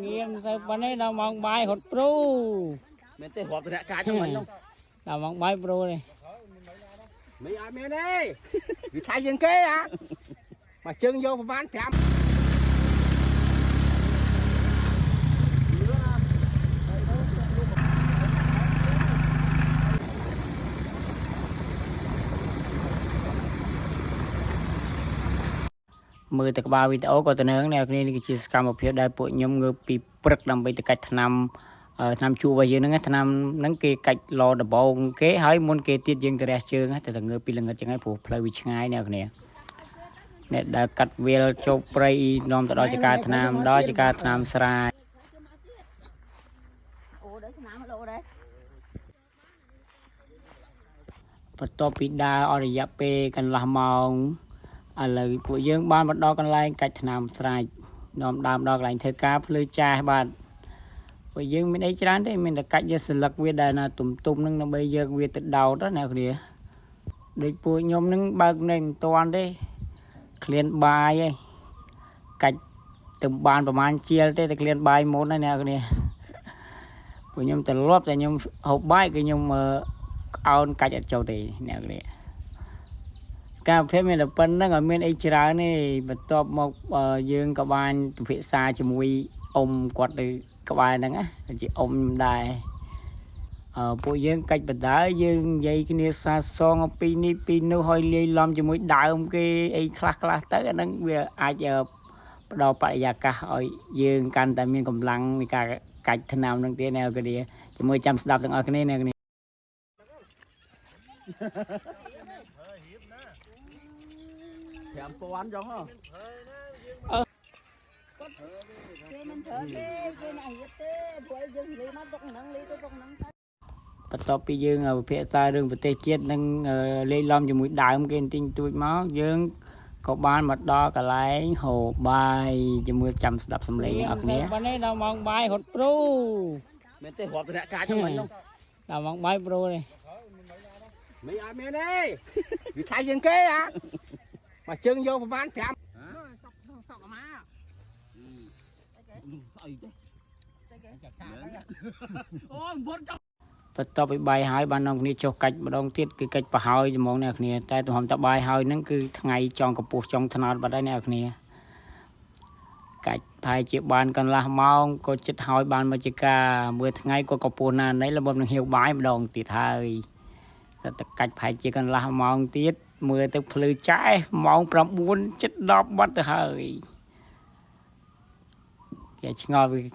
ងាមទៅប៉ុណ្ណេះដល់ម៉ោងបាយរត់ព្រូ មែនទេរាប់តំណាក់កាចហ្នឹងមិញហ្នឹង ដល់ម៉ោងបាយព្រូនេះ មីអត់មានទេវាថៃជាងគេហ่ะមកជើងយកប្រហែល5 មើលតែក្បាលវីដេអូក៏តំណឹងអ្នកគ្នានេះគឺជាសកម្មភាពដែលពួកខ្ញុំងើបពីព្រឹកដើម្បីទៅកាច់ថ្នាំថ្នាំជក់របស់យើងហ្នឹងណាថ្នាំហ្នឹងគេកាច់ឡដបងគេហើយមុនគេទៀតយើងទៅរះជើងណាតែតែងើបពីល្ងិតចឹងហើយព្រោះផ្លូវវាឆ្ងាយអ្នកគ្នាអ្នកដែលកាត់វាលជោគព្រៃនាំទៅដល់ចការថ្នាំដល់ចការថ្នាំស្រែ អូដល់ឆ្នាំលោដែរ បន្ទាប់ពីដើរអស់រយៈពេលកន្លះម៉ោងឥឡូវពួកយើងបានមកដល់កន្លែងកាច់ថ្នាំស្រេចនាំដើមដល់កន្លែងធ្វើការភ្លឺចាស់បាទពួកយើងមានអីច្រើនទេមានតែកាច់យកស្លឹកវាដែលណាទុំទុំហ្នឹងដើម្បីយកវាទៅដោតណាអ្នកគ្នាដូចពួកខ្ញុំហ្នឹងបើកនៅមិនតាន់ទេឃ្លានបាយឯងកាច់ទៅបានប្រហែលជាលទេតែឃ្លានបាយមុនណាអ្នកគ្នាពួកខ្ញុំត្រឡប់តែខ្ញុំហូបបាយគឺខ្ញុំក្អោនកាច់អត់ចូលទេអ្នកគ្នាការប្រភេទមានតែប៉ុណ្្នឹងអត់មានអីច្រើនទេបន្ទាប់មកយើងក៏បានពិភាក្សាជាមួយអ៊ំគាត់នៅក្បែរហ្នឹងណាជាអ៊ំខ្ញុំដែរអឺពួកយើងកាច់បដាយើងនិយាយគ្នាសាសងអំពីនេះពីនោះហើយលាយឡំជាមួយដើមគេអីខ្លះខ្លះទៅអាហ្នឹងវាអាចផ្ដល់បរិយាកាសឲ្យយើងកាន់តែមានកម្លាំងនៃការកាច់ថ្នាំហ្នឹងទៀតអ្នកគ្នាជាមួយចាំស្ដាប់ទាំងអស់គ្នាអ្នកគ្នា 5000ចុងហ៎ គេមិនប្រើទេគេអ្នករៀបទេព្រោះយើងលីមកទុកហ្នឹងលីទៅទុកហ្នឹងទៅ បន្ទាប់ពីយើងពិភាក្សារឿងប្រទេសជាតិនិងលេខឡំជាមួយដើមគេបន្តិចបន្តួចមកយើងក៏បានមកដល់កន្លែងហូបបាយជាមួយចាំស្ដាប់សំឡេងអ្នកនរគ្នាប៉ុណ្ណេះដល់ម៉ោងបាយរត់ព្រូ មែនទេរាប់តំណាក់កាចហ្នឹងមិញហ្នឹង ដល់ម៉ោងបាយព្រូនេះ មីអត់មានទេវាថៃជាងគេហ่ะមកជើងយកប្រហែល5សុកសុកមក ស្អីទេអូវត់ចុះ បន្ទាប់ពីបាយហើយបាននាំគ្នាចុះកាច់ម្ដងទៀតគឺកាច់ប្រហើយហ្មងអ្នកនរគ្នាតែទំហំតបាយហើយហ្នឹងគឺថ្ងៃចង់កម្ពស់ចង់ថ្នោតបាត់ហើយអ្នកនរគ្នាកាច់ប្រហែលជាបានកន្លះម៉ោងក៏ចិត្តហើយបានមកជាការមើលថ្ងៃក៏កម្ពស់ណាស់ណីល្មមនឹងហៀវបាយម្ដងទៀតហើយតែតកាច់ប្រហែលជាកន្លះម៉ោងទៀតមើលទៅភ្លឺចែសម៉ោង9ជិត10បាត់ទៅហើយគេឆ្ងល់វា